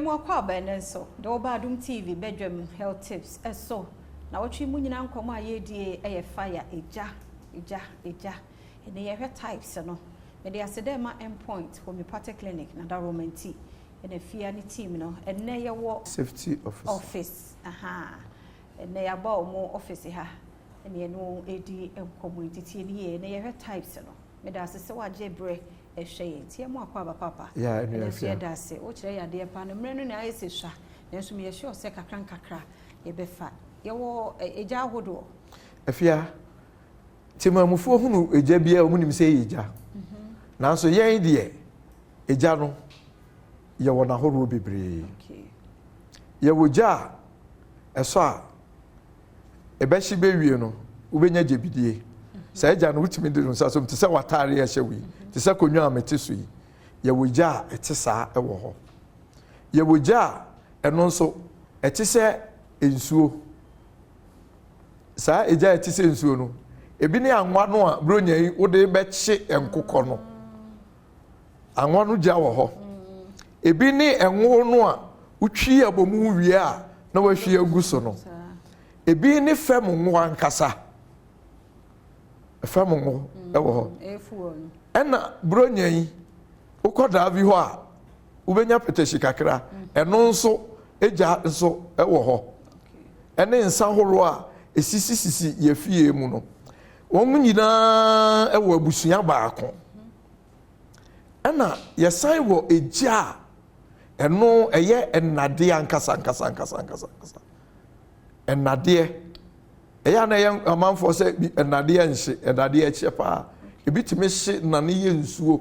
Mema wo akwaaba ɛnnɛ nso de wo ba Adom TV badwam health tips so. Nawɔtwe mu nyinaa nkɔmmɔ a yɛredie yɛ fire, egya, egya, egya. Ɛnnɛ yɛhwɛ types no. Mede aseda rema Endpoint Homeopathic Clinic na Daroma nti ɛna Afia ne team no. Ɛnnɛ yɛwɔ Safety officer. Office, ahaa. Ɛnnɛ yɛaba wɔn office ha ɛna yɛne wɔn redi nkɔmmɔ yi. Nti tie no yie. Ɛnnɛ yɛhwɛ types no. Meda ase sɛ woagye berɛ hwɛ yɛn. Nti yɛma wo akwaaba papa. Yeah, ɛnua Ɛnɛ nso Afia. yɛda ase. Wokyerɛ yɛn adeɛ paa no. Mmerɛ no na ayɛ sɛ sua. Nanso meyɛ sure sɛ kakra nkakra yɛbɛfa. Yɛwɔ egya ahodoɔ. Afia, Temamufoɔ hunu egya biara wɔn nim sɛ ɛyɛ egya. Nanso yɛn deɛ, egya no, yɛwɔ n'ahoroɔ bebree. Yɛwɔ gya a ɛsɔ a ɛbɛhye bɛwie no, wobɛnya gyebidie. Saa gya no wotumi de wo nsa som te sɛ w'ataare a ɛhyɛ wo yi, te sɛ akonnwa a mete so yi. Yɛwɔ gya a ɛte saa wɔ hɔ. Yɛwɔ gya a ɛno nso ɛte sɛ nsuo. Saa egya a ɛte sɛ nsuo no, ebi ne anwa no a buronya yi wode bɛkye nkokɔ no. Anwa no gya wɔ hɔ. Ebi ne ɛngo no a wotwi abomu wie a na wahwie agu so no. Ebi ne fam ngo ankasa. Fam ngo wɔ hɔ. Ɛna buronya yi, wokɔ daabi hɔ a, wobɛnya petahyi kakra. Ɛno nso gya nso wɔ hɔ. Ɛne nsa horoɔ a ɛsisisisi yɛ fie mu no. Wɔn nyinaa wɔ abusua baako. Ɛna yɛsan wɔ egya a ɛno ɛyɛ nnadeɛ ankasa ankasa ankasa ankasa ankasa. Nnadeɛ. Ɛyɛ a na ɛyɛ amanfoɔ sɛ nnadeɛ nhye, nnadeɛ ɛkyɛ paa. Ebi tumi hye na ne yɛ nsuo.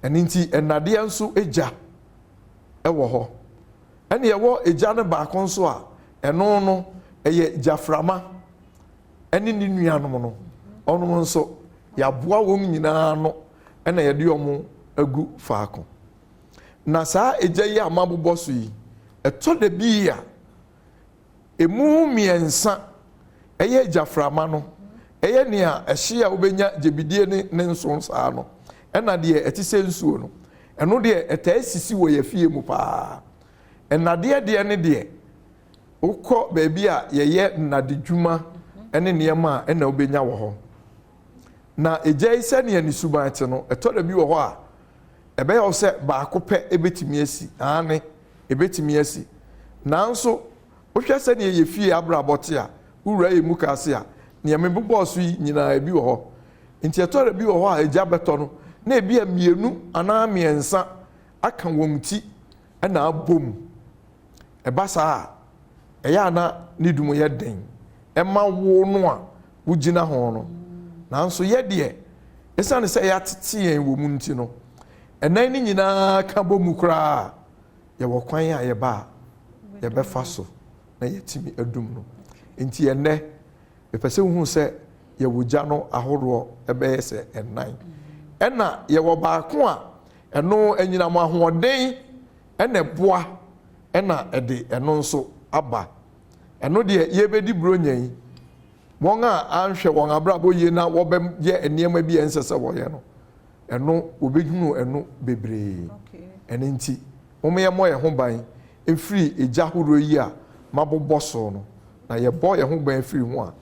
Ɛno nti nnadeɛ nso egya ɛwɔ hɔ. Ɛna yɛwɔ egya no baako nso a ɛno no ɛyɛ gyaframa ɛne ne nuanom no. Ɔnom nso yɛaboa wɔn nyinaa ano ɛna yɛde wɔn agu faako. Na saa egya yi a mabobɔ so yi, ɛtɔ da bi a emu mmiɛnsa ɛyɛ gyaframa no, ɛyɛ nea ɛhye a wobɛnya gyebidie ne ne nson saa no, ɛna deɛ ɛte sɛ nsuo no, ɛno deɛ ɛtaa sisi wɔ yɛn fie mu paa. Nnadeɛ deɛ ne deɛ, wokɔ baabi a yɛyɛ nnadedwuma ne nneɛma a ɛna wobɛnya wɔ hɔ. Na egya yi sɛnea ne suban te no, ɛtɔ da bi wɔ hɔ a, ɛbɛyɛ wo sɛ baako pɛ ɛbɛtumi asi. Aane, ɛbɛtumi asi. Nanso, wohwɛ sɛnea yɛn fie abrabɔ te a, wowura yɛn mukaase a, nea mebobɔɔ so yi nyinaa ebi wɔ hɔ. Nti ɛtɔ da bi wɔ hɔ a egya bɛtɔ no, na ebia mmienu anaa mmiɛnsa aka wɔn ti na abom. Ɛba saa a, ɛyɛ a na ne dum yɛ den ma wo no a wugyina ho no. Nanso yɛ deɛ, esiane sɛ yɛatete yɛn wɔ mu nti no, ɛnan no nyinaa ka bɔ mu koraa a, yɛwɔ kwan a yɛba a yɛbɛfa so na yɛatumi adum no. Enti ɛnnɛ, mepɛ sɛ wohu sɛ yɛwɔ gya no ahoroɔ bɛyɛ sɛ ɛnan. Ɛna yɛwɔ baako a ɛno anyinam ahoɔden na ɛboa na ɛde ɛno nso aba. Ɛno deɛ yɛrebɛdi Buronya yi, wɔn a anhwɛ wɔn abrabɔ yie na wɔbɛyɛ nneɛma bi a ɛnsɛ sɛ wɔyɛ no, ɛno wɔbɛhunu ɛno bebree. Ɛno nti, mom yɛmmɔ yɛn ho ban mfiri egya horoɔ yi a mabobɔ so no, na yɛbɔ yɛn ho ban firi ho a,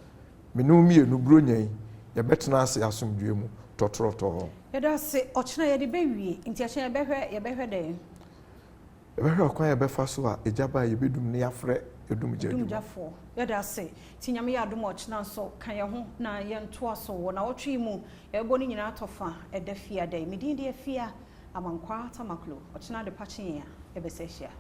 me ne wo mmienu Buronya yi, yɛbɛtena ase asomdwoeɛ mu tɔtrɔtɔɔ. Yɛda ase, ɔkyena yɛde bɛwie, nti ɛkyena yɛbɛhwɛ, yɛbɛhwɛ dɛn? Yɛbɛhwɛ ɔkwan a yɛbɛfa so a egya ba a yɛbɛdum na yɛafrɛ odumgya adwuma. Odumgyafoɔ, yɛda ase. Nti Nyame yɛ adom a ɔkyena nso ka yɛn ho na yɛntoa so wɔ nawɔtwe yi mu. Yɛbɛbɔ ne nyinaa tɔfa ɛda Fiada yi. Me din de Afia Amankwaa Tamaklo. Ɔkyena adepa kye yɛn a, yɛbɛsa ahyia.